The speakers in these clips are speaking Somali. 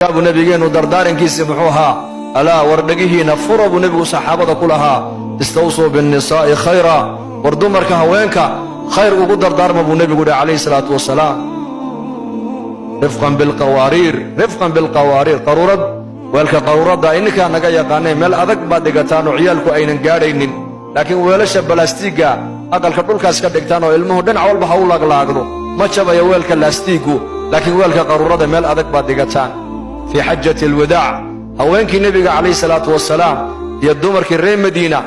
Buu nabigeennu dardaarankiisii muxuu ahaa? Alaa, war dhegihiina fura, buu nebigu saxaabada ku lahaa. Istawsuu binnisaa'i khayra, war dumarka, haweenka khayr ugu dardaarma, buu nebigu yihi calayhi salaatu wasalaam. Rifqan bilqawaariir, rifqan bilqawaariir. Qaruurad, weelka qaruuradda ininkaa naga yaqaanay, meel adag baad dhigataan oo ciyaalku aynan gaadhaynin, laakiin weelasha balaastiigga aqalka dhulkaas ka dhigtaan oo ilmuhu dhinac walba ha u laaglaagdo, ma jabayo weelka laastiiggu, laakiin weelka qaruurada meel adag baad dhigataan. Fii xajati alwadaac, haweenkii nebiga calayhi salaatu wasalaam iyo dumarkii reer Madiina,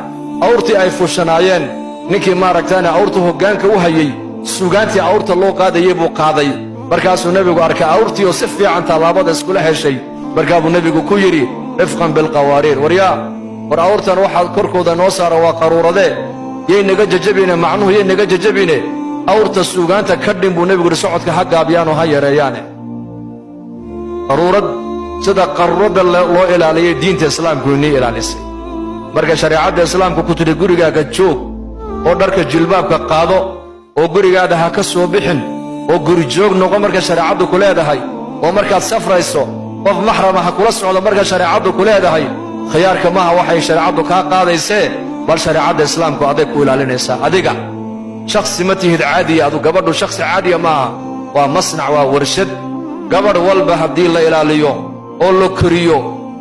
awrtii ay fushanaayeen, ninkii maaragtaane awrta hoggaanka u hayey, sugaantii awrta loo qaadayey buu qaaday. Markaasuu nebigu arkay awrtii oo si fiican tallaabada iskula heshay. Markaa buu nebigu ku yidhi: "Rifqan bilqawaariir." Waryaa, war awrtan waxaad korkooda noo saara waa qaruuradee, yay naga jajabine, macnuhu yay naga jajabine, awrta suugaanta ka dhin, buu nebigu yidhi, socodka ha gaabiyaanoo ha yareeyaane. Qaruurad, sida qaruuradda loo ilaaliyay diinta islaamku inii ilaalisay. Marka shareecadda islaamku ku tidhi gurigaaga joog oo dharka jilbaabka qaado oo gurigaada ha ka soo bixin oo guri joog noqo, marka shareecaddu ku leedahay, oo markaad safrayso qof maxrama ha kula socdo, marka shareecaddu ku leedahay, khiyaarka maha waxay shareecaddu kaa qaadaysee, bal shareecadda islaamku aday ku ilaalinaysaa. Adiga shakhsi ma tihid caadiya. Adu gabadhu shakhsi caadiya maaha, waa masnac, waa warshad. Gabadh walba haddii la ilaaliyo oo la koriyo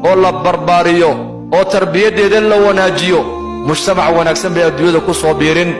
oo la barbaariyo oo tarbiyaddeeda la wanaajiyo, mujtamac wanaagsan bay adduunyada ku soo biirin.